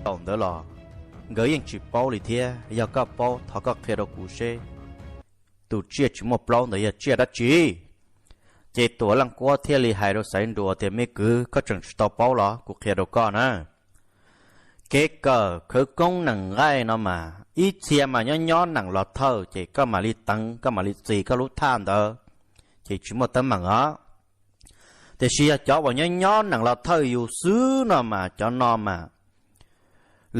Thaum ntawd los nkawd yeej tsis paub li thiab, yog koj paub thov koj qhia rau kuv seb tus tsiaj tsis muaj plaub ntawd yog tsiaj dab tsi. Ces Tuam Leej Kuab thiaj li hais rau Xaiv Nruas tias, me kwv, koj tseem tsis tau paub los kuv qhia rau koj na. Kev kawm khawv koob nees nqaij no mas ib txhia mas nyob nyob nees los thawj ces koj mam li teev, koj mam li txis koj lub thaj ntawd, ces tsis muaj teeb meem os. Tiam sis yog cov uas nyob nyob nees los thawj yus xwb no mas cov no mas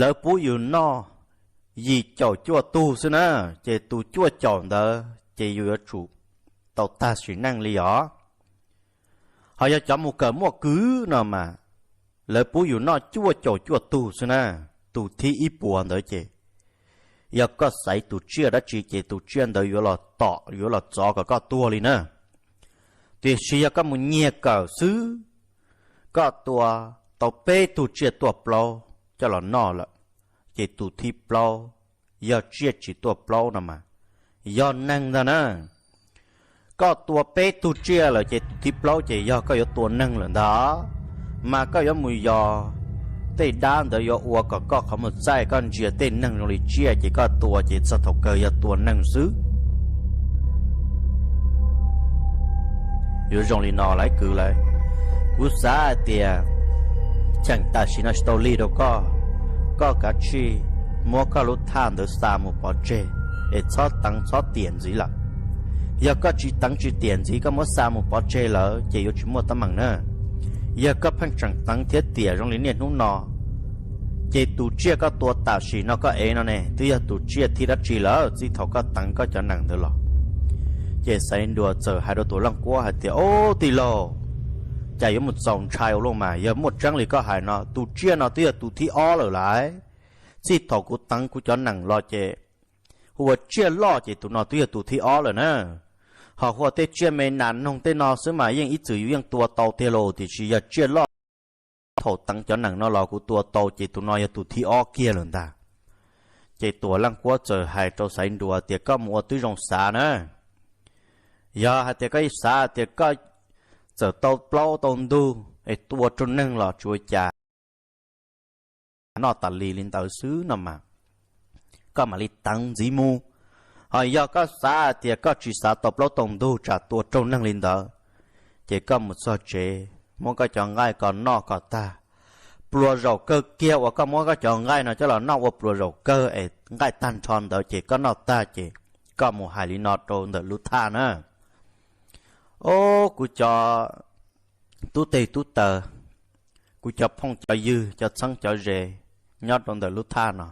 lawv pub yus noj yim caum cuaj tug xwb na, ces tus cuaj caum ntawd ces yus yuav tsum tau tag sim neej li os. Ho yog cov mus kawm muaj kwv no mas lawv pub yus noj cuaj caum cuaj tug xwb na, tus thib ib puas ntawd ces yog koj xaiv tus tsiaj dab tsi ces tus tsiaj ntawd yuav los tom yuav los txov kom koj tuag li na. Tiam sis yog koj mus nyiag kawm xwb, koj tua tau peb tug tsiaj tuaj plaub coj los noj lawm, ces tus thib plaub yog tsiaj tsis tuaj plaub no mas yog neeg ntag na. Koj tua peb tug tsiaj lawm ces tus thib plaub ces yog koj yuav tua neeg lawm ntag. Mas koj yuav mus yos tej dab ntawd yuav ua kom koj qhov muag txaij, koj ntsia tej neeg zoo li tsiaj ces koj tua ces txog thaum kawg yog tua neeg xwb. Yuav zoo li no lawv kwv lawv, kuv xav hais tias cheem tam sim no tsis tau lig rau koj, koj kav tsij muab koj lub thaj ntawd xa mus pov tseg, es txhob teev txhob tiam ntxiv lawm. Yog koj tsis teev tsis tiam ntxiv, koj muab xa mus pov tseg lawm ces yuav tsis muaj teeb meem na. Yog koj pheej tseem teev thiab tiam zoo li niaj hnub no, ces tus tsiaj koj tua tam sim no koj ev no ne twb yog tus tsiaj thib dab tsi lawm txij thaum koj teev koj cov nees ntawd los. Ces Xaiv Nruas txawm hais rau Tuam Leej Kuab hais tias, ob tij laug, cas yuav mus txaus ntshai ua luaj mas, yog muaj tseeb li koj hais no tus tsiaj no twb yog tus thib ob lawm lauj. Txij thaum kuv teev kuv cov nees los ces hu ua tsiaj loj ces tus no twb yog tus thib ob lawm na. Ho hu ua tej tsiaj me nas noog tej no xwb mas yeej ib txwm yus yeej tua tau tiag lauj, tiam sis yog tsiaj loj, thaum teev cov nees no los kuv tua tau ces tus no yog tus thib ob kiag lawm ntag. Ces Tuam Leej Kuab txawm hais rau Xaiv Nruas tias, koj mus ua tib zoo xav na. Yog hais tias koj xav tias koj txawm tau plaub tau ntug es tua rau neeg los tsis ua cas, noj tas li li ntawd xwb no mas koj mam li teev ntxiv mus. Ho yog koj xav tias koj tsis xav tau plaub tau ntug tsam tua raug neeg li ntawd, ces koj mus txog tsev muab koj cov nqaij ko noj kom tag. Pluas zaum kawg kiag uas koj muab koj cov nqaij no coj los noj ua pluas zaum kawg es nqaij tag nrho ntawd ces koj noj tag ces koj mus hais li no rau ntawm lub thaj na. Ob, kuv cov tub teg tub taw, kuv cov phooj cov ywg, cov txheeb cov ze nyob rau ntawm lub thaj no,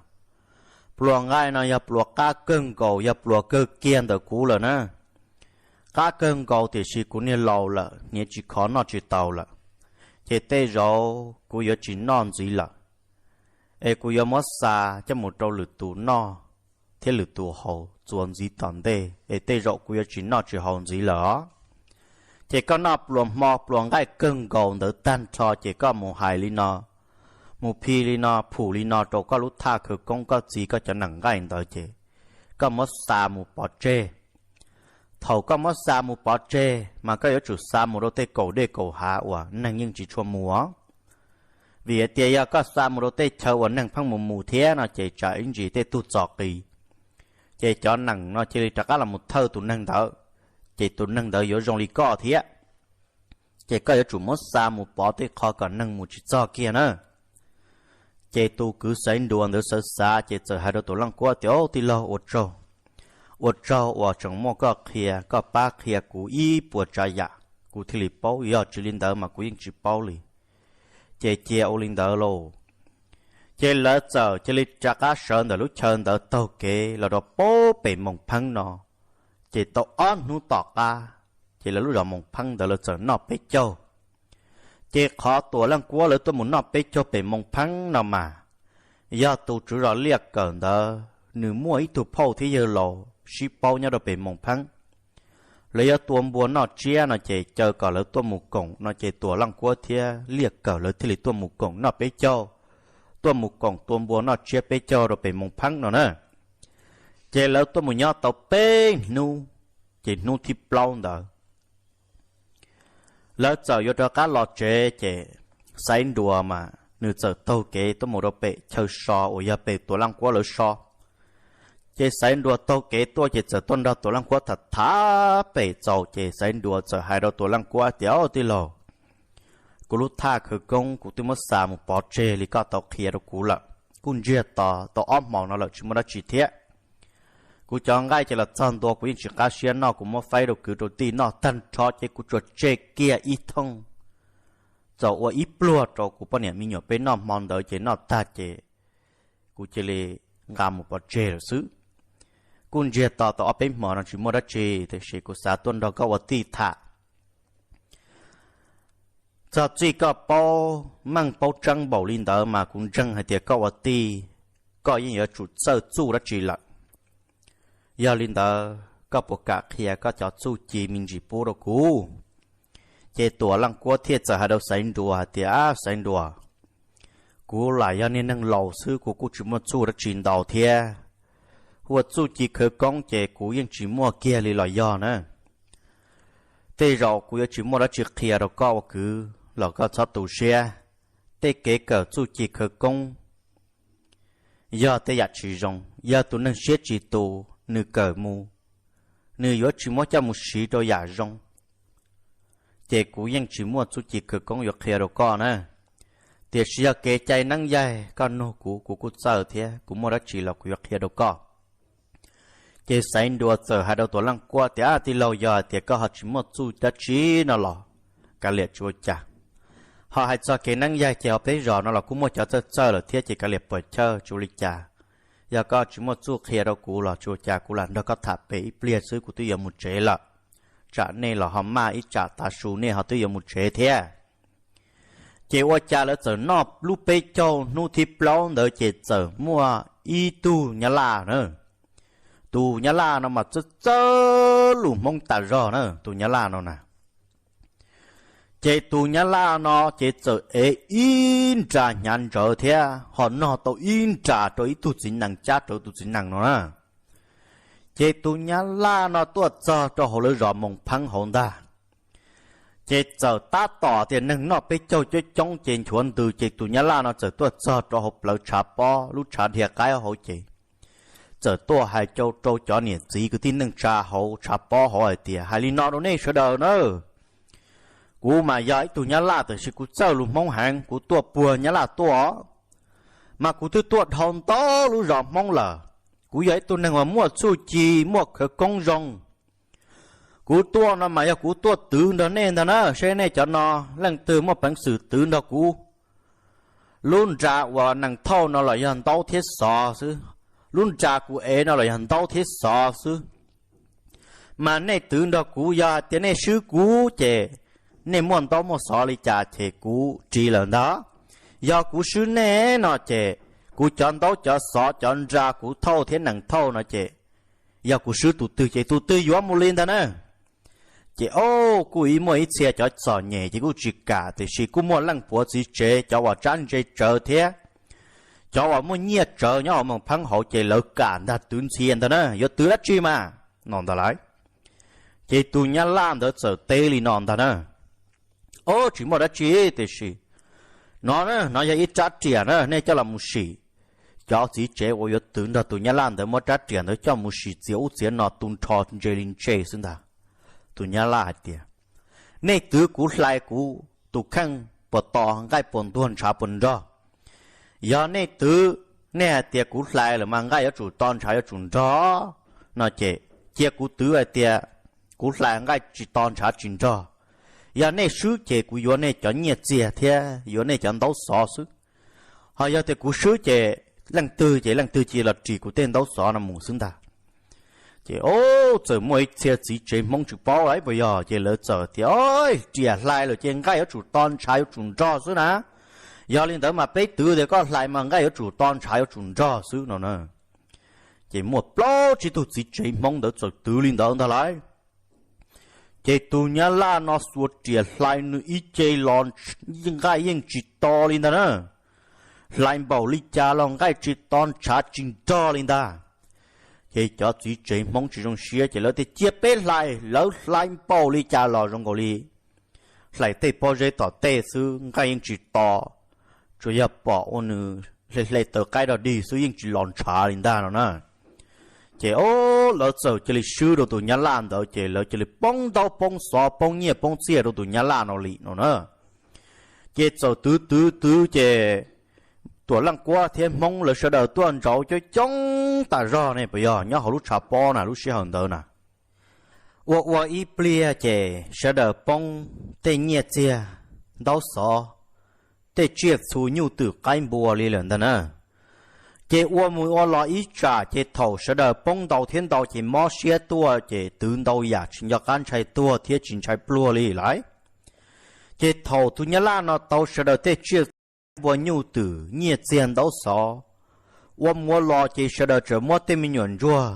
pluas nqaij no yog pluas qab kawg nkaus, yog pluas kawg kiag ntawm kuv lawm na. Qab kawg nkaus tiam sis kuv niag laus lawm, hniav tsis khov noj tsis taus lawm, ces tej zaum kuv yuav tsis noj ntxiv lawm, es kuv yuav muab xa coj mus rau lwm tus noj thiab lwm tus haus txuas ntxiv tom ntej, es tej zaum kuv yuav tsis noj tsis haus ntxiv lawm os. Ces koj noj pluas hmo pluas nqaij kawg nkaus ntawd tag nrho ces koj mus hais li no, mus phi li no, phum li no rau koj lub thaj khawv koob koj txiv koj cov nees nqaij ntawd ces koj muab xa mus pov tseg. Thaum koj muab xa mus pov tseg mas koj yuav tsum xa mus rau tej kaum dej kaum hav uas neeg yeej tsis tshua mus os. Vim hais tias yog koj xa mus rau tej chaw uas neeg pheej mus mus thiab no ces tsam ib ntsis tej tug txom qis, ces cov nees no cia li rov qab los mus thawj tus neeg ntawd, ces tus neeg ntawd yuav zoo li koj thiab. Ces koj yuav tsum muab xa mus pov tej qhov kom neeg mus tsis txog kiag na. Ces tus kwv Xaiv Nruas ntawd xav xav ces txawm hais rau Tuam Leej Kuab tias, ob tij laug, ua tsaug, ua tsaug uas tseem muaj koj qhia, koj pab qhia kuv ib puas tsav yam kuv thiaj li paub, yog tsis li ntawd mas kuv yeej tsis paub li. Ces cia ua li ntawd lauj. Ces lawv txawm cia li rov qab sawv ntawm lub chaw ntawd taug kev los rau pem Moos Pheeb no. Ces tau ob hnub tom qab, ces lawv lub zos Moos Pheeb ntawd lawv txawm noj peb caug. Ces qhov Tuam Leej Kuab lawv tuaj mus noj peb caug pem Moos Pheeb no mas, yog tus tswv zos Liaj Kawm ntawd nws muaj ib tug phauj thiab yawg laus sib paub nyob rau pem Moos Pheeb. Lawv yuav tua npua noj tsiab no ces caw kom lawv tuaj mus koom no ces Tuam Leej Kuab thiab Liaj Kawm lawv thiaj li tuaj mus koom noj peb caug, tuaj mus koom tua npua noj tsiab peb caug rau pem Moos Pheeb no na. Ces lawv tuaj mus nyob tau peb hnub, ces hnub thib plaub ntawd lawv txawm yuav rov qab los tsev ces Xaiv Nruas mas nws txawm taug kev tuaj mus rau pem chaw so uas yog pem Tuam Laj Kuab lawv so. Ces Xaiv Nruas taug kev tuaj ces txawm tuaj nrog Tuam Laj Kuab tham tham pem txaus ces Xaiv Nruas txawm hais rau Tuam Laj Kuab tias, Au tij laug, kuv lub thaj khawv koob kuv twb muab xa mus pov tseg li koj tau qhia rau kuv lawm, kuj ntsiag to tau ob hmos no lawm tsis muaj dab tsi thiab. Kuv cov nqaij ces los txog ntua kuv yeej tsis qab siab noj, kuv muab faib rau kwv rau tij noj tag nrho ces kuv tsuas tseg kiag ib thooj txaus ua ib pluag rau kuv poj niam me nyuam peb noj hmo ntawd ces noj tag ces kuv cia li nqa mus pov tseg lawm xwb. Kuj ntsiag to tau ob peb hmo no tsis muaj dab tsi, tiam sis kuv xav tuaj nrog koj ua tij tham. Txog txij koj paub meej paub tseeb npaum li ntawd mas kuv ntseeg hais tias koj ua tij, koj yeej yuav tsum txawj txuj dab tsi lawm. Yog li ntawd koj puas kam qhia koj cov txuj ci me ntsis pub rau kuv? Ces Tuam Laj Kuab thiaj txawm hais rau Xaiv Nruas hais tias, Xaiv Nruas, kuv lam yog niag neeg laus xwb, kuv kuj tsis muaj txuj dab tsi ntau thiab. Ua txuj ci khawv koob ces kuv yeej tsis muaj kiag li los yog na. Tej zaum kuv yuav tsis muaj dab tsi qhia rau koj ua kwv los koj txhob tu siab. Tej kev kawm txuj ci khawv koob yog tej yam tsis zoo, yog tus neeg siab tsis tus nws kawm mus, nws yuav tsis muab coj mus siv rau yam zoo. Ces kuv yeej tsis muaj txuj ci khawv koob yuav qhia rau koj na. Tiam sis yog kev cai neeb yaig koj nug kuv, kuv kuj txawj thiab, kuv muaj dab tsi los kuv yuav qhia rau koj. Ces Xaiv Nruas txawm hais rau Tuam Laj Kuab tias, Tij laug, yog hais tias koj ho tsis muaj txuj dab tsi no los kav liam tsis ua cas. Ho hais txog kev neeb yaig ces ho peb zos no los kuj muaj cov txawj txawj lawm thiab ces kav liam puas chawj tsis ua li cas. Yog koj tsis muaj txuj qhia rau kuv los tsis ua cas, kuv lam nrog koj tham pem ib pliag xwb kuv twb yuav mus tsev lawm. Tsam nej los ho maj ib tsam tav su nej ho twb yuav mus tsev thiab. Ces ua cas lawv txawm noj lub peb caug hnub thib plaub ntawd ces txawm muaj ib tug Nyab Laj na. Tus Nyab Laj no mas txawj txawj lus Hmoob tas zog na, tus Nyab Laj no na. Ces tus Nyab Laj no ces txawm ev ib nra hnyav ntsawv thiab ho nog tau ib nra rau ib tug txiv nees, cab rau tus txiv nees no na. Ces tus Nyab Laj no tuaj txog rau hauv lawv zos Moos Pheeb hauv ntag. Ces txawm tab tom tias neeg noj peb caug coob coob ces nchuav ntws ces tus Nyab Laj no txawm tuaj txog rau hauv plawv tshav pob lub tshav dhia qaib hauv ces txawm tuaj hais rau cov niam txiv kwv tij neej tsa hauv tshav pob hauv hais tias, Hais li no rau nej sawv daws na, kuv mas yog ib tug Nyab Laj tiam sis kuv txawj lus Hmoob heev, kuv tuaj puag Nyab Laj tuaj, mas kuv twb tuaj dhau ntau lub zos Hmoob lawm. Kuv yog ib tug neeg uas muaj txuj ci, muaj khawv koob zoo. Kuv tuaj no mas yog kuv tuaj twv nrog nej ntag na, seb nej cov no leej twg muaj peev xwm twv nrog kuv. Lub nra uas nees thauj no los yog ntaub thiab xov xwb, lub nra kuv ev no los yog ntaub thiab xov xwb. Mas nej twv nrog kuv, yog hais tias nej swb kuv ces nej muaj ntaub muaj xov li cas ces kuv ris lawm ntag. Yog kuv swb nej no ces kuv cov ntaub cov xov cov nra kuv thauj thiab nees thauj no ces yog kuv swb tus twg ces tus twg yuav mus li ntag na. Ces o, kuj ib muaj ib txhia cov txom nyem ces kuj tsis kam, tiam sis kuj muaj leej puav txiv tsev cov uas tsab ntse tsawv thiab cov uas muaj nyiaj tsawv nyob hauv Moos Pheeb hauv ces lawv kam ntag, twv ntxhias ntag na, yuav twv dab tsi mas no ntag lauj. Ces tus Nyab Laj ntawd txawm teb li no ntag na, O, tsis muaj dab tsi, tiam sis no, no yog ib rab riam na, nej coj los mus sim. Cov txiv tsev uas yuav twv nrog tus Nyab Laj ntawd muab rab riam ntawd coj mus sim txiav ub txiav no tu nrho ntse li ntse xwb ntag. Tus Nyab Laj hais tias, Nej twv kuv hlais kuv tus kheej puas to, nqaij puas ntuag ntshav puas nrog? Yog nej twv, nej hais tias kuv hlais lawm mas nqaij yuav tsum to ntshav yuav tsum nrog no ces cia kuv twv hais tias kuv hlais nqaij tsis to ntshav tsis nrog. Yog nej swb ces kuv yuav nej cov nyiaj txiag thiab yuav nej cov ntaub xov xwb. Ho yog tias kuv swb ces leej twg ces leej twg cia los ris kuv tej ntaub xov no mus xwb ntag. Ces o, txawm muaj ib txhia txiv tsev Hmoob tsis paub lawm puas yog, ces lawv txawm tias, Riam hlais lawm ces nqaij yuav tsum to ntshav yuav tsum nrog xwb na. Yog li ntawd mas peb twv tias koj hlais mas nqaij yuav tsum to ntshav yuav tsum nrog xwb no na. Ces muaj plaub tsib tug txiv tsev Hmoob ntawd txawm twv li ntawd ntag lauj. Ces tus Nyab Laj no xuas riam hlais nws ib ce los nqaij yeej tsis to li ntag na. Hlais npaum li cas los nqaij tsis to ntshav tsis nrog li ntag. Ces cov txiv tsev Hmoob tsis zoo siab ces lawv tias, Cia peb hlais. Lawv hlais npaum li cas los zoo nkaus li hlais tej pob zeb tom tej xwb, nqaij yeej tsis to, tsuas yog pom ua nws hle hle taws qaib dog dig xwb, yeej tsis los ntshav li ntag no na. Ces o, lawv txawm cia li swb rau tus nyab laj ntawd ces lawv cia li poob ntaub poob xov poob nyiaj poob txiaj rau tus nyab laj no li no na. Ces txawm twv twv twv ces Tuam Leej Kuab thiab Hmoob lawv sawv daws tuaj ntsauv coob coob tas zog ne, puas yog nyob hauv lub tshav pob na lub sij hawm ntawd na. Ua ua ib pliag ces sawv daws poob tej nyiaj txiag, ntaub xov, tej tsiaj txhu nyuj twm qaib npua li lawm ntag na. Ces ua mus ua los ib tsam ces thaum sawv daws poob ntau thiab ntau ces mob siab tuaj ces twv ntau yam tsis nco qab ntshai tuag thiab tsis ntshai pluag li lawm. Ces thaum tus nyab laj no tau sawv daws tej tsiaj txhu qaib npua nyuj twm nyiaj txiag ntaub xov, ua mus ua los ces sawv daws tseem muab tej me nyuam ntsuag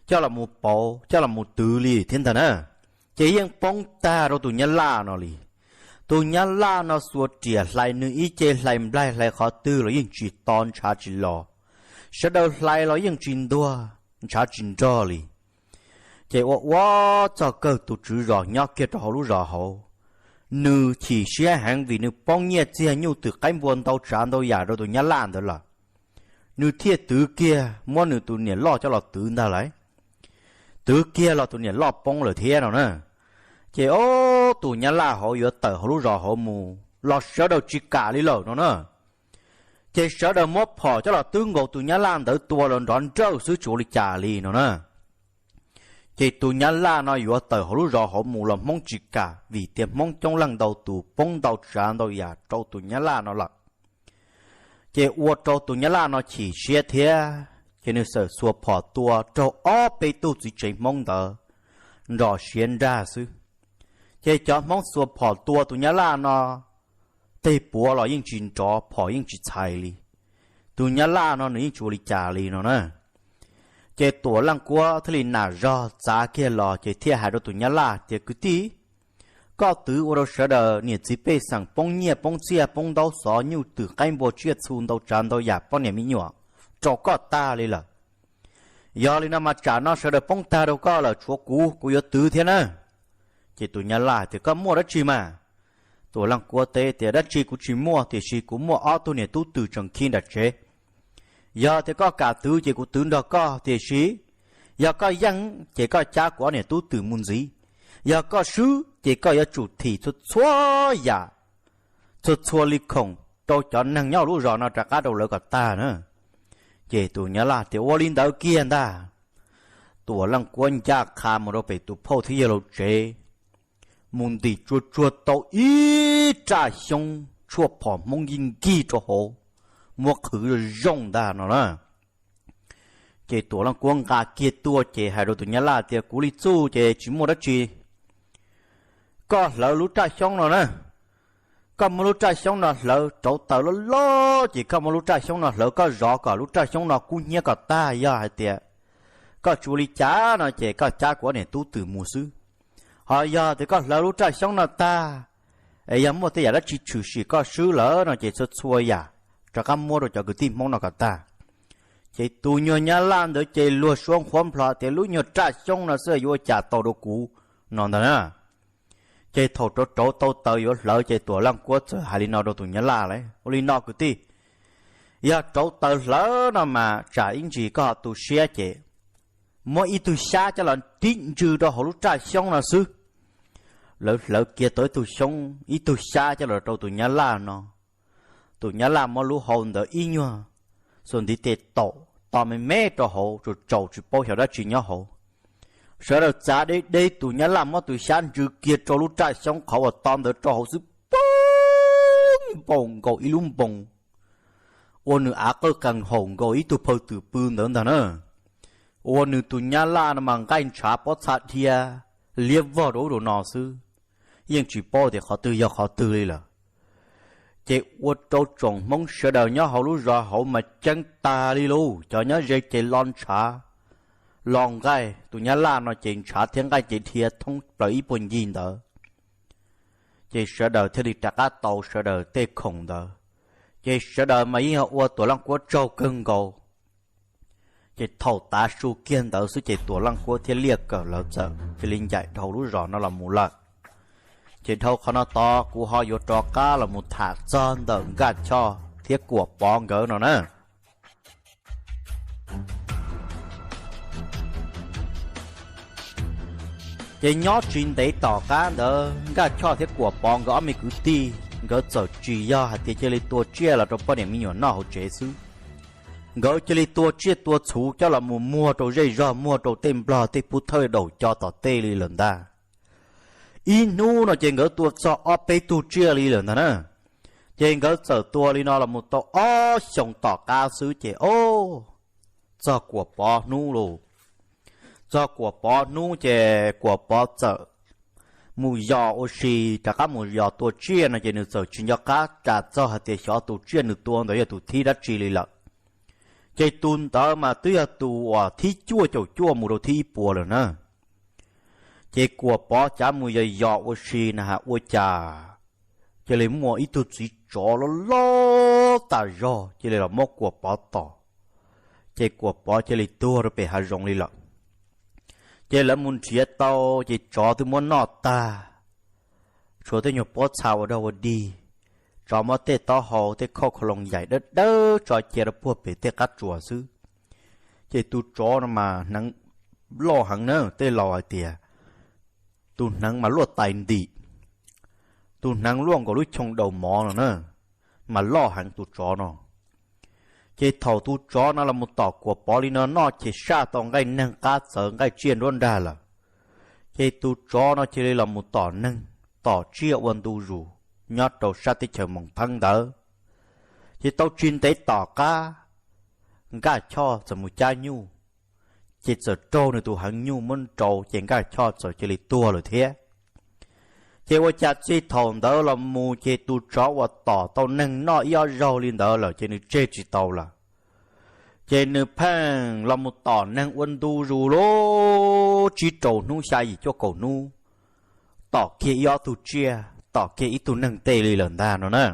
coj los mus pauv coj los mus twv li thiab ntag na. Ces yeej poob tag rau tus nyab laj no li. Tus nyab laj no xuas riam hlais nws ib ce hlais nplaig hlais qhov twg los yeej tsis to ntshav tsis los. Sawv daws hlais los yeej tsis ntuag ntshav tsis nrog li. Ces ua ua txog kawg tus tswv zos nyob kiag rau hauv lub zos hauv, nws chim siab heev vim nws poob nyiaj txiag nyuj twm qaib npua ntau tsav ntau yam rau tus nyab laj ntawd lawm. Nws thiaj twv kiag muab nws tus niam loj coj los twv ntag lauj. Twv kiag los tus niam loj poob lawm thiab no na. Ces ob tus nyab laj hauv yuav tawm hauv lub zos hauv mus los sawv daws tsis kam li lawm no na. Ces sawv daws muab phom coj los twb nkaus tus nyab laj ntawd tua los nrov nrawj xwb tsis ua li cas li no na. Ces tus nyab laj no yuav tawm hauv lub zos hauv mus los Hmoob tsis kam vim tias Hmoob coob leej ntau tus poob ntau tsav ntau yam rau tus nyab laj no lawm. Ces ua rau tus nyab laj no chim siab thiab ces nws txawm xuas phom tua raug ob peb tug txiv tsev Hmoob ntawd nrov siav nrag xwb. Ces cov Hmoob xuas phom tua tus nyab laj no tej puav los yeej tsis nrov phom yeej tsis txhais li. Tus nyab laj no nws yeej tsis ua li cas li no na. Ces Tuam Leej Kuab thiaj li nam zog txav kiag los ces thiaj hais rau tus nyab laj tias, kwv tij, koj twv ua rau sawv daws niam txiv pej xeem poob nyiaj poob txiaj poob ntaub xov nyuj twm qaib npua tsiaj txhu ntau tsav ntau yam poj niam me nyuam rau koj tag li lawm. Yog li no mas tsam no sawv daws poob tag rau koj lawm tshuav kuv, kuv yuav twv thiab na. Ces tus nyab laj tias, koj muaj dab tsi mas? Tuam Leej Kuab teb tias, dab tsi kuv tsis muaj, tiam sis kuv muaj ob tug niam tub twm tseem khi nram tsev. Yog tias koj kam twv ces kuv twv nrog koj, tiam sis yog koj yeej ces koj cab kuv ob niam tub twm mus ntxiv. Yog koj swb ces koj yuav tsum thim txhua txhua yam, txhua txhua li khoom rau cov neeg nyob lub zos no rov qab rau lawv kom tag na. Ces tus nyab laj tias, ua li ntawd kiag ntag. Tuam Leej Kuab ncaj qha mus rau pem tus phauj thiab yawg laus tsev, mus ntim tsuag tsuag tau ib raj xyoob tshuaj phom Hmoob yeej nkig rau hauv, muab qhwv zoo ntag no na. Ces Tuam Leej Kuab nqa kiag tuaj ces hais rau tus nyab laj tias, kuv li txuj ces tsis muaj dab tsi, koj hlawv lub raj xyoob no na. Koj muab lub raj xyoob no hlawv rauv taws loj loj ces koj muab lub raj xyoob no hlawv, koj zov kom lub raj xyoob no kub hnyiab kom tag. Yog hais tias koj tsis ua li cas no ces koj cab kuv ob niam tub twm mus xwb. Ho yog tias koj hlawv lub raj xyoob no tag es yog muaj tej yam dab tsi tshwm sim koj swb lawm no ces txhua txhua yam rov qab muab rau cov kwv tij Hmoob no kom tag. Ces tus nyuag nyab laj ntawd ces luag suab nqhuab nplho tias, lub nyuag raj xyoob no xwb yuav ua cas tau rau kuv no ntag na. Ces thaum rauv rauv tau taws yuav hlawv ces Tuam Leej Kuab txawm hais li no rau tus nyab laj lawm, ua li no kwv tij, yog rauv taws hlawv no mas tsam ib ntsis koj ho tu siab ces muab ib tug xyab coj los tib ntsws rau hauv lub raj xyoob no xwb. Lawv hlawv kiag tau ib tug xyoob ib tug xyab coj los rau tus nyab laj no. Tus nyab laj muab lub hau ntawd ib nyuag xuas ntiv tes taum to me me rau hauv, tsaus tsaus tsis paub xyov dab tsi nyob hauv. Sawv daws txav deb deb, tus nyab laj muab tus xyab ntsws kiag rau lub raj xyoob qhov uas to ntawd rau hauv xwb, poob npaum nkaus ib lub npoos, ua nws av qawj qees haum nkaus ib tug phaw twm pw ntawd ntag na. Ua nws tus nyab laj no mas nqaij ntshav pob txha dhia liab vog rau ub rau no xwb, yeej tsis paub tias qhov twg yog qhov twg li lawm. Ces ua rau tsoom Hmoob sawv daws nyob hauv lub zos hauv mas ceeb tas li lauj, cov nyob ze ces lo ntshav lo nqaij, tus nyab laj no ces ntshav thiab nqaij ces dhia thoob plaws ib puag ncig ntawd. Ces sawv daws thiaj li rov qab tau sawv daws tej khoom ntawd, ces sawv daws mas yeej yog ua Tuam Leej Kuab tsaug kawg nkaus. Ces thaum tav su kiag ntawd xwb ces Tuam Leej Kuab thiab Liaj Kawm lawv txawm cia li ncaim dhau lub zos no los mus lawm. Ces dhau qhov no tod kuv ho yuav rov qab los mus tham txog ntawm Nkaj Choj thiab Kuam Pov nkawd no na. Ces nyob tsis ntev tom qab ntawd Nkaj Choj thiab Kuam Pov nkawd ob me kwv tij nkawd txawm tsis yog hais tias cia li tua tsiaj los rau poj niam me nyuam noj hauv tsev xwb. Nkawd cia li tua tsiaj tua txhuv coj los mus muag rau zej zog, muag rau tej nplog tej pub thawj daum co tom tej li lawm ntag. Ib hnub no ces nkawd tua txog ob peb tug tsiaj li lawm ntag na. Ces nkawd txawm tua li no los mus tau ob xyoos tom qab xwb ces o, txog Kuam Pov hnub lauj. Txog Kuam Pov hnub ces Kuam Pov txawm mus yos ua si, rov qab mus yos tua tsiaj no ces nws txawm tsis nco qab ras txog hais tias xyov tus tsiaj nws tua ntawd yog tus thib dab tsi li lawm. Ces tus ntawd mas twb yog tus uas thib cuaj caum cuaj mus rau thib ib puas lawm na. Ces Kuam Pov cav mus yos yos ua si na has ua cas cia li muaj ib tug txiv tsov loj loj tas zog cia li los muab Kuam Pov tom. Ces Kuam Pov cia li tuag rau pem hav zoov li lawm. Ces lawv mus nrhiav tau, ces tsov twb muab noj tag, tshuav tej nyuag pob txha ua dog ua dig. Tsov muab tej taub hau tej khauj khau loo yaim dawb dawb tso cia rau puag pem tej qab tsuas xwb. Ces tus tsov no mas hneev loj heev na, tej laus hais tias tus hneev mas luaj tais ntim, tus hneev luaj nkaus lub choo daus mov no na, mas loj heev tus tsov no. Ces thaum tus tsov no los mus tom Kuam Pov li no noj ces saj tau nqaij neeg qab txawv nqaij tsiaj nruab nrag lawm. Ces tus tsov no cia li los mus tom neeg, tom tsiaj ua ntu zus nyob rau sab teb chaws Moos Pheeb ntawd. Ces tau tsis ntev tom qab, Nkaj Choj txawm mus cab nyuj, ces txawm raug nws tus heev nyuj muab nrau ces Nkaj Choj txawm cia li tuag lawm thiab. Ces ua cas txij thaum ntawd los mus ces tus tsov uas tom tau neeg noj ib ob zaug li ntawd lawm ces nws tseg tsis tau lawm. Ces nws pheej los mus tom neeg ua ntu zus lub tsib rau hnub xya yim cuaj kaum hnub, tom kiag ib ob tug tsiaj, tom kiag ib tug neeg tej li lawm ntag no na.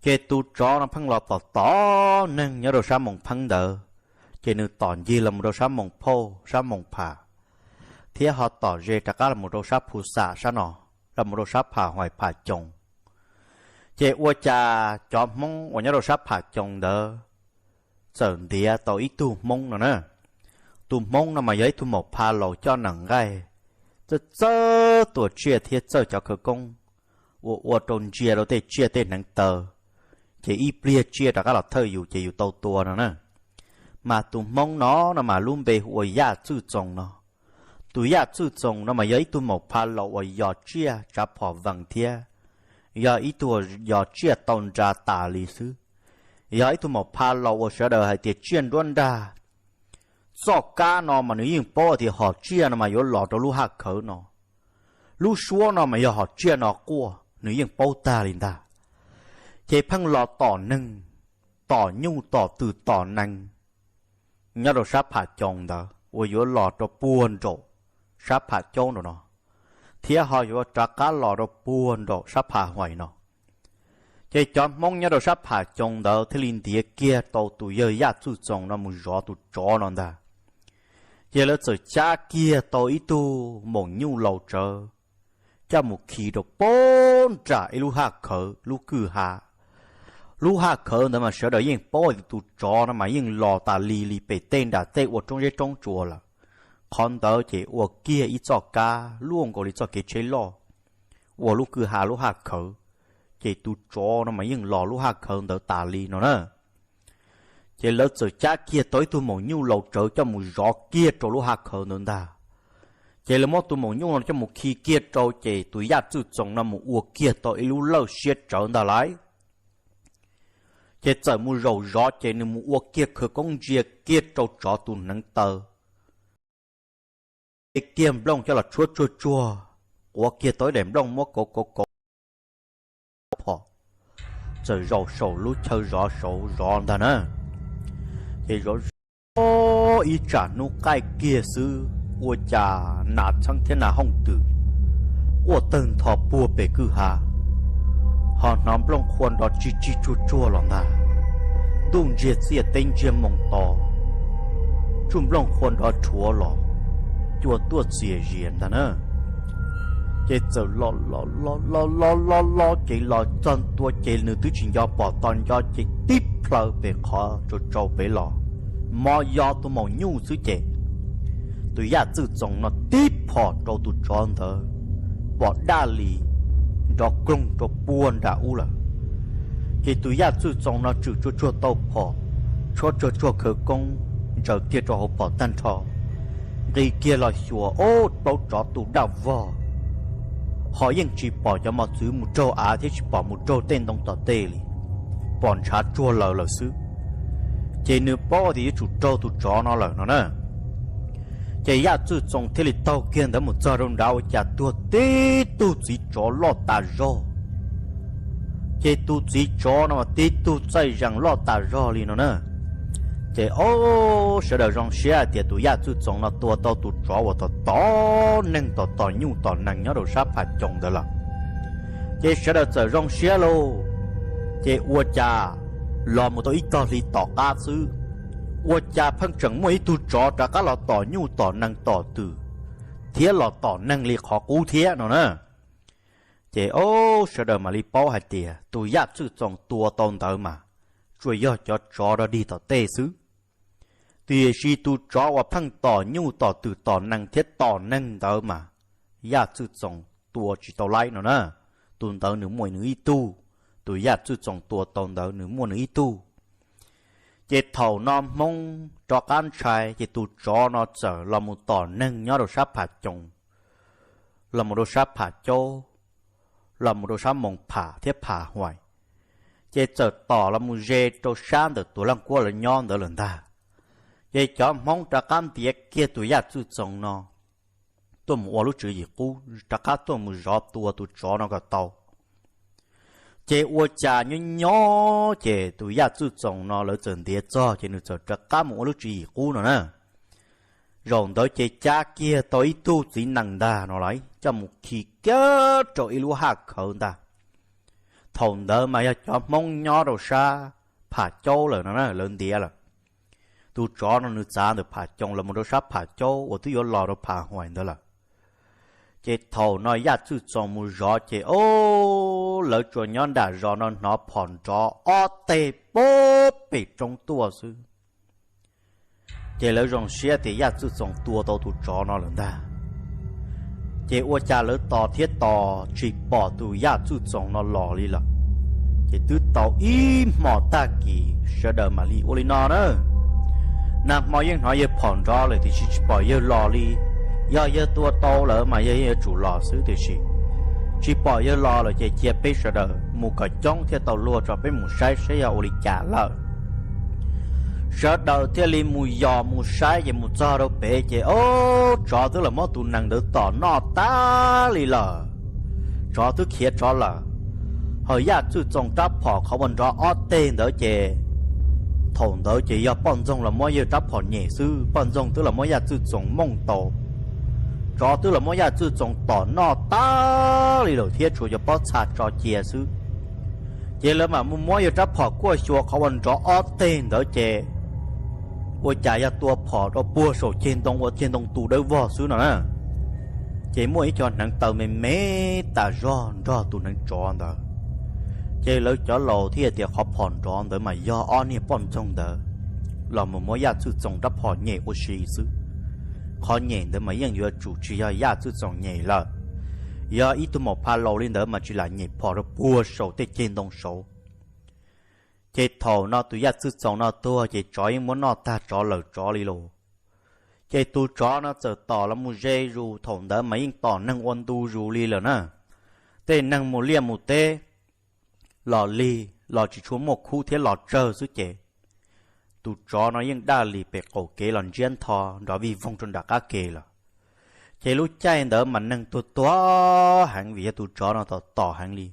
Ces tus tsov no pheej los tom tom neeg nyob rau sab Moos Pheeb ntawd, ces nws tom ncig los mus rau sab Moos Phauj sab Moos Pham, thiab ho tom ze rov qab los mus rau sab Phu Xam sab no, los mus rau sab Pham Huais Pham Coos. Ces ua cas cov Hmoob uas nyob rau sab Pham Coos ntawd txawm ntiav tau ib tug Hmoob no na. Tus Hmoob no mas yog ib tug maum pha laus coj nees nqaij, txawj txawj tua tsiaj thiab txawj cov khawv koob uas ua rau ntsia rau tej tsiaj tej hneev taw, ces ib pliag tsiaj rov qab los thawj yus ces yus tau tua no na. Mas tus Hmoob no no mas lub npe hu ua Yaj Txwj Txoos no. Tus Yaj Txwj Txoos no mas yog ib tug maum pha laus uas yos tsiaj tsav phom vees thiab yog ib tug yos tsiaj tau nra tas li xwb. Yog ib tug maum pha laus uas sawv daws hais tias tsiaj nruab nrag, txoj kab no mas nws yeej paub tias hom tsiaj no mas yuav los rau lub haj khawv no, lub suab no mas yog hom tsiaj no quaj, nws yeej paub tag li ntag. Ces pheej los tom neeg, tom nyuj tom twm tom nees nyob rau sab Pham Coos ntawd uas yuav los rau puag nraum sab Pham Caub nraum no, thiab ho yuav rov qab los rau puag nraum sab Pham Huais no. Ces cov Hmoob nyob rau sab Pham Coos ntawd thiaj li ntiav kiag tau tus yawg Yaj Txwj Txoos no mus zov tus tsov no ntag. Ces lawv txawm cab kiag tau ib tug maum nyuj laus tsawv coj mus khi rau puag nram ib lub haj khawv lub kwj ha. Lub haj khawv ntawd mas sawv daws yeej paub tias tus tsov no mas yeej los tas li li pem tej nram tej ua roob zeb roob tsua lawm. Qhov ntawd ces ua kiag ib txoj kab luaj nkaus li txoj kev tsheb loj, ua lub kwj ha lub haj khawv, ces tus tsov no mas yeej los lub haj khawv ntawd tas li no na. Ces lawv txawm cab kiag tau ib tug maum nyuj laus tsawv coj mus zov kiag rau lub haj khawv ntawd ntag. Ces lawv muab tus maum nyuj no coj mus khi kiag rau ces tus Yaj Txwj Txoos no mus ua kiag tau ib lub lawj siab tsawv ntag lauj. Ces txawm mus zaum zov ces nws mus ua kiag khawv koob ntsia kiag rau tsov tus hneev taw, kiag nplooj coj los tshuab tsuag tsuag, quav kiag tau ib daim nplooj muab kauv kauv kauv phom, txawm zaum saum lub chaw zov saud zov ntag na. Ces zov zov ib tsam hnub qaij kiag xwb, ua cas nas txheeb thiab nas hooj twm quaj tawg ntho puag pem kwj ha, ho hnov nplooj qhuav nrov tsis tsis tsuag tsuag los ntag. Ntuj ntsiag txiaj teb ntsiag moos to, tsuj nplooj qhuav nrov rhuav los, cua tuaj txias zias ntag na. Ces txawm los los los los los los los ces los txog ntua ces nws twb tsis nco pom tos nco ces tib plhaw pem qhov tsaus tsaus pem los, mob yob tuaj maum nyuj xwb ces tus yaj txwj txoos no tib phom rau tus tsov ntawd pom daj li nrov kloog rau puag nram ub lawm. Ces tus yaj txwj txoos no tshwm tsuag tsuag tau phom, tshuab tsuag tsuag khawv koob, ntsaws kiag rau hauv phom tag nrho, nqis kiag los xyuas, ob, plaub tsov tu daj vog, ho yeej tsis pom cov mos txwv mus raug av thiab tsis pom mus raug tej ntoo tom tej li, pom ntshav tsuag lawm lawm xwb. Ces nws paub tias yuav tsum raug tus tsov no lawm no na. Ces yaj txwj txoos thiaj li taug kiag ntawd mus txog rau nrad ua cas tuag tib tug txiv tsov loj tas zog. Ces tus txiv tsov no mas tib tug txaij zees loj tas zog li no na. Ces ob, sawv daws zoo siab hais tias tus yaj txwj txoos no tua tau tus tsov uas tom tom neeg, tom tom nyuj tom nees nyob rau sab Pham Coos ntawd lawm. Ces sawv daws txawm zoo siab lauj. Ces ua cas los mus tau ib tog hli tom qab xwb, ua cas pheej tseem muaj ib tug tsov rov qab los tom nyuj tom nees tom twm thiab los tom neeg li qhov qub thiab no na. Ces ob, sawv daws mam li paub hais tias tus yaj txwj txoos tua tau ntawd mas tsuas yog cov tsov dog dig tom tej xwb. Tiam sis tus tsov uas pheej tom nyuj tom twm tom nees thiab tom neeg ntawd mas yaj txwj txoos tua tsis tau laib no na. Tus ntawd nws muaj nws ib tug, tus yaj txwj txoos tua tau ntawd nws muaj nws ib tug. Ces thaum no Hmoob rov qab ntshai ces tus tsov no txawm los mus tom neeg nyob rau sab Pham Coos, los mus rau sab Pham Caub, los mus rau sab Moos Pham thiab Pham Huaim. Ces txawm tom los mus ze rau sab ntawm Tuam Leej Kuab lawv nyob ntawd lawm ntag. Ces cov Hmoob rov qab ntiav kiag tus yaj txwj txoos no tuaj mus ua lub tswv yim qub, rov qab tuaj mus zov tua tus tsov no kom tau. Ces ua cas nyob nyob ces tus yaj txwj txoos no lawv txawm ntiav txog ces nws txawm rov qab mus ua lub tswv yim qub no na. Zaum ntawd ces cab kiag tau ib tug txiv nees ntag no los coj mus khi kiag rau ib lub haj khawv ntag. Thaum ntawd mas yog cov Hmoob nyob rau sab Pham Caub lawm no na, lawv ntiav lawm. Tus tsov no nws txav ntawm Pham Coos los mus rau sab Pham Caub uas twb yuav los rau Pham Huaim ntawd lawm. Ces thaum no yaj txwj txoos mus zov ces ob, lawv tsuas nyob nram zos no hnov phom nrov ob teg pem roob tuaj xwb. Ces lawv zoo siab tias yaj txwj txoos tua tau tus tsov no lawm ntag. Ces ua cas lawv tos thiab tos tsis pom tus yaj txwj txoos no los li lawm. Ces twb tau ib hmo tag kis sawv daws mam li ua li no na. Nag hmo yeej hnov yawg phom nrov lawm tiam sis tsis pom yawg los li. Yog yawg tua tau lawm mas yawg yeej yuav tsum los xwb tiam sis tsis pom yawg los lawm ces cia peb sawv daws mus kom coob thiaj tau luag tso, peb mus saib saib yog ua li cas lawm. Sawv daws thiaj li mus yos mus saib ces mus txog rau pem ces ob, tsov twb los muab tus nees ntawd tom noj tag li lawm. Tsov twb khiav tsov lawm. Ho yaj txwj txoos rab phom qhov uas nrov ob teg ntawd ces thaum ntawd ces yog poj ntxoog los muab yawg rab phom nyem xwb, poj ntxoog twb los muab yaj txwj txoos mooj tau. Tsov twb los muab yaj txwj txoos tom noj tag li lawm thiab tshuav cov pob txha tso cia xwb. Ces lawv mam mus muab yawg rab phom kuaj xyuas qhov uas nrov ob teg ntawd ces ua cas yog tua phom rau puag saum ceg ntoo ua ceg ntoo tu dawb vog xwb no na. Ces muaj ib co hneev taw me me tas zog nrog tus hneev tsov ntawd. Ces lawv cov laus thiaj tias qhov phom nrov ntawd mas yog ob niag poj ntxoog ntawd los mus muab yaj txwj txoos rab phom nyem ua si xwb. Qhov nyem ntawd mas yeej yuav tsum tsis yog yaj txwj txoos nyem lawm. Yog ib tug maum pha laus li ntawd mas tsis lam nyem phom rau puag saum tej ceg ntoo saud. Ces thaum no tus yaj txwj txoos no tuag ces tsov yeej muab noj tag tsov lawm tsov li lauj. Ces tus tsov no txawm tom los mus ze zus, thaum ntawd mas yeej tom neeg ua ntu zus li lawm na. Tej neeg mus liaj mus teb los lig los tsis tshua muaj khub thiab los tsawg xwb ces tus tsov no yeej daj li pem qaum kev los ntsiab ntho nrov vij voog rau nram qab ke lawm. Ces lub caij ntawd mas neeg tuag tuag heev vim yog tus tsov no tom tom heev li.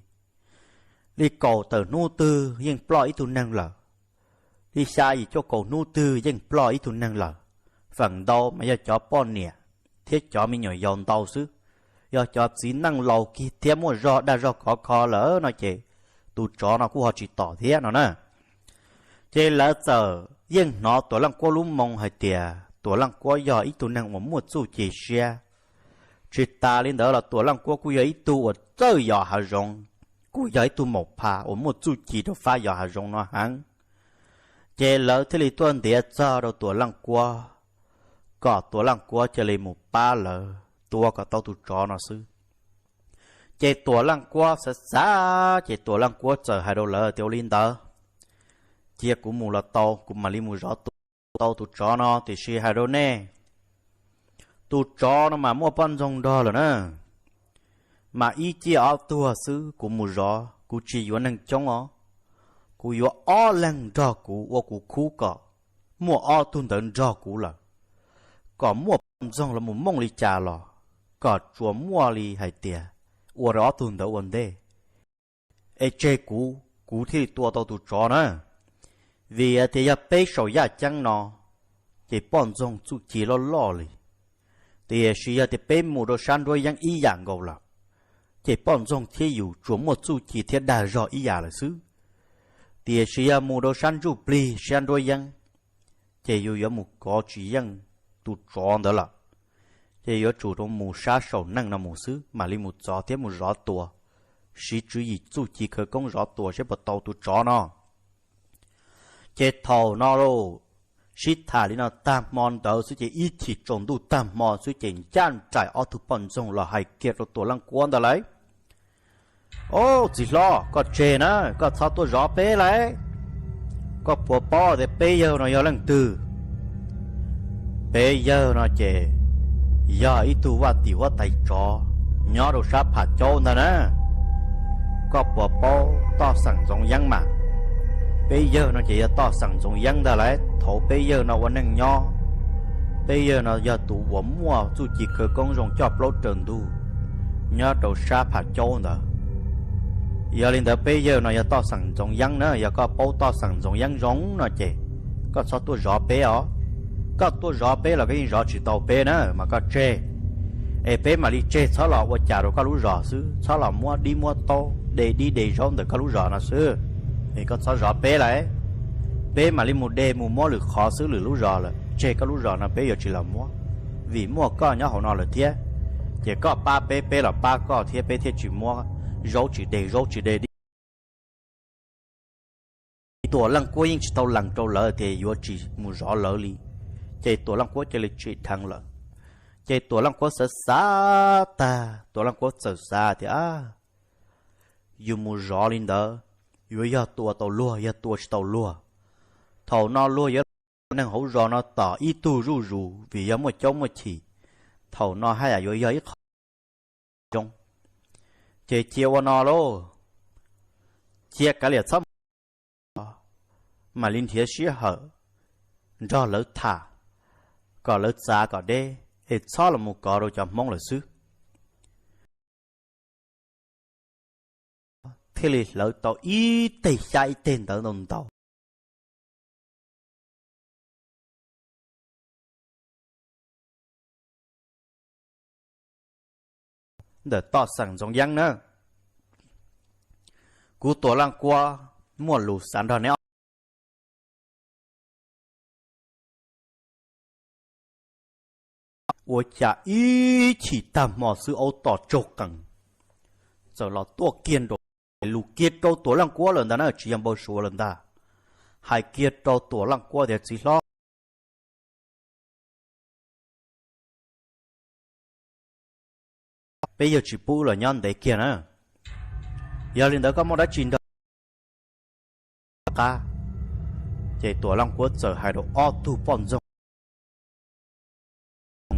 Li kaum tawm hnub twg yeej ploj ib tug neeg lawm, li xya yim cuaj kaum hnub twg yeej ploj ib tug neeg lawm. Feem ntau mas yog cov poj niam thiab cov me nyuam yaus ntau xwb, yog cov txiv neej laus kiag thiab muaj zog dag zog khov kho lawm no ces tus tsov no kuj ho tsis tom thiab no na. Ces lawv txawm yeej hnov Tuam Leej Kuab lub moo hais tias Tuam Leej Kuab yog ib tug neeg uas muaj txuj ci siab, Tsis tas li ntawd los Tuam Leej Kuab kuj yog ib tug uas txawj yos hav zoov, kuj yog ib tug maum phas uas muaj txuj ci rau fab yos hav zoov no heev. Ces lawv thiaj li tuaj ntiav txog rau Tuam Leej Kuab, kom Tuam Leej Kuab cia li mus pab lawv tua kom tau tus tsov no xwb. Ces Tuam Leej Kuab xav xav, ces Tuam Leej Kuab txawm hais rau lawv tias, ua li ntawd, cia kuv mus los tau, kuv mam li mus zov tua tau tus tsov no, tiam sis hais rau nej, tus tsov no mas muaj poj ntxoog nrog lawm na, mas ib ciaj ob tuag xwb, kuv mus zov kuv tsis yuav neeg coob os, kuv yuav ob leeg nrog kuv ua kuv khub kom muaj ob tug ntawd nrog kuv lawm, kom muaj poj ntxoog los mus mooj li cas los kom tsuas muaj li hais tias ua rau ob tug ntawd ua ntej. Es tseg kuv, kuv thiaj li tua tau tus tsov na. Vim tias yog peb saum yaj ceeb no, ces poj ntxoog txuj ci loj loj li. Tiam sis yog tias peb mus rau sab nruab yeeb ib yam nkaus lawm, ces poj ntxoog thiab yus tsuas muaj txuj ci thiab dag zog ib yam lawm xwb. Tiam sis yog mus rau sab ntsuj plig sab nruab yeeb, ces yus yuav mus kov tsis yeej tus tsov ntawd lawm. Ces yuav tsum rau mus sab saum neej no mus xwb, mam li mus txov thiab mus zov tua, siv tswv yim txuj ci khawv koob zov tua seb puas tau tus tsov no. Ces thaum no lauj, sib tham li no tag hmo ntawd xwb ces ib chim tsaus ntuj tag hmo xwb ces ncaj nraim ob tug poj ntxoog los hais kiag rau Tuam Leej Kuab ntawd lauj, Au, txiv hlob, koj tseg na, koj txhob tuaj zov peb lauj. Koj puas paub tias peb yawg no yog leej twg? Peb yawg no ces yog ib tug vaj tim huab tais tsov nyob rau sab Pham Caub ntag na. Koj puas paub Toj Xeem Ntxoov Yeeb mas? Peb yawg no ces yog Toj Xeem Ntxoov Yeeb ntag lauj. Thaum peb yawg no ua neej nyob, peb yawg no yog tus uas muaj txuj ci khawv koob zoo coj plaub raws ntug nyob rau sab Pham Caub ntawd. Yog li ntawd peb yawg no yog Toj Xeem Ntxoov Yeeb na, yog koj paub Toj Xeem Ntxoov Yeeb zoo no ces koj txhob tuaj zov peb os. Koj tuaj zov peb los koj yeej zov tsis tau peb na, mas koj tseg, es peb mam li tseg txhob los ua cas rau koj lub zos xwb, txhob los muab dib muab taub, de dib de zaub ntawm koj lub zos no xwb, es koj txhob zov peb lauj. Peb mam li mus de mus muab lwm qhov xwb, lwm lub zos lawm, tseg koj lub zos no peb yuav tsis los muab, vim muaj koj nyob hauv no lawm thiab. Ces koj pab peb, peb los pab koj thiab, peb thiaj tsis muab zaub tsis de zaub tsis de dib. Tuam Leej Kuab yeej tsis tau lees rau lawv tias yuav tsis mus zov lawv li, ces Tuam Leej Kuab cia li tsim dheev lawm. Ces Tuam Leej Kuab xav xav tag, Tuam Leej Kuab txawm xav tias, yus mus zov li ntawd, yuav yog tua tau luag, yog tua tsis tau luag, thaum no luag yuav los tua neeg hauv zos no tom ib tug zuj zus, vim yog muaj caub muaj chim, thaum no haj yam yuav yog ib qho zoo. Ces cia ua no lauj, cia kav liam txhob mus, mam li nrhiav sij hawm nrog lawv tham, kom lawv txav kom deb, es txhob los mus kov rau cov Hmoob lawm xwb. Thiaj li hlawv tau ib teg xyab ib teg ntawv ntau ntau ntawm Toj Xeem Ntxoov Yeeb na. Kuv Tuam Leej Kuab muaj lus xav nrog neb ua cas ib chim tag hmo xwb aub tom tsaug qees txawm los tuaj kiag nraum, lus kiag rau Tuam Leej Kuab lawm ntag na, tsis yog npau suav lawm ntag. Hais kiag rau Tuam Leej Kuab tias, txiv hlob, peb yawg tsis pub los nyob ntev kiag na, yog li ntawd koj muaj dab tsi nrog qab. Ces Tuam Leej Kuab txawm hais rau ob tug poj ntxoog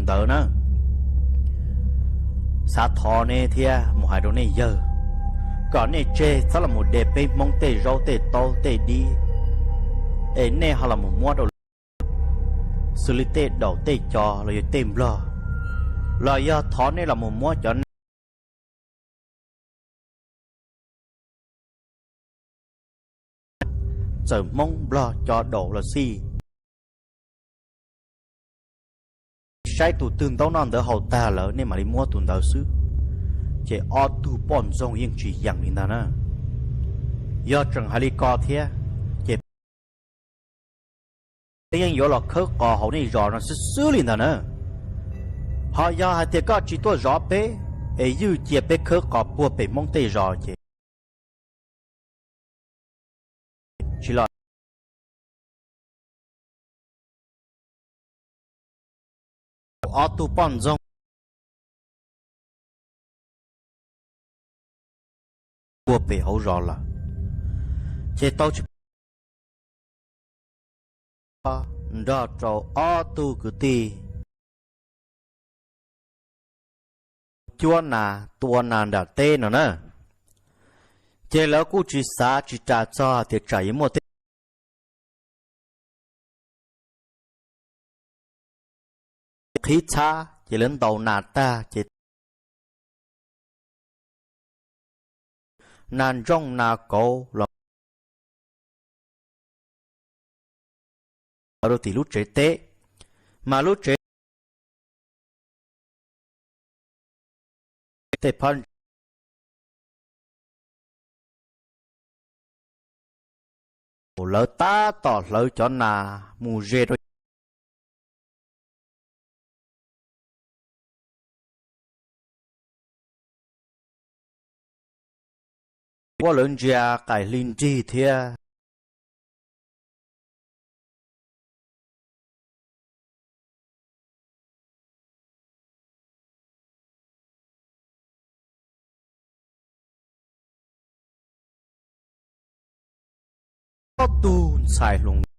ntawd na, xav thov nej thiab mus hais rau nej yawg kom nej tseg txhob los mus de peb Hmoob tej zaub tej taub tej dib, es nej ho los mus muab rau lawv xws li tej daum tej cos los yog tej nplog, los yog thov nej los mus muab cov neeg txawm Hmoob nplog cov daum los xij. Saib tus twg ntaub noj ntawv haus tag lawm nej mam li muab tus ntawd xwb. Ces ob tug poj ntxoog yeej tsis yeem li ntag na. Yog tseem hais li ko thiab, ces peb yeej yuav los khawb qos hauv nej zos no xwb xwb li ntag na. Ho yog hais tias koj tsis tuaj zov peb, es ywj cia peb khawb qos puag pem Hmoob tej zos ces tsis los. Ob tug poj ntxoog puag pem hauv zos lawm, ces tau tsis nrog rau ob tug kwv tij cuab nas tua nas nram teb no na. Ces lawv kuj tsis xav tsis ras txog tias tsam yuav muaj tej qhib txhab, ces lawv ntaus nas tag ces nas ntsooj nas kauv los rau tim lub tsev teb, mas lub tsev tej phab ntsa, lawv tab tom hlawv cov nas mus ze rau ua lawv ntsia qaim hli nrig thiab. Ob tug ntxhais hluas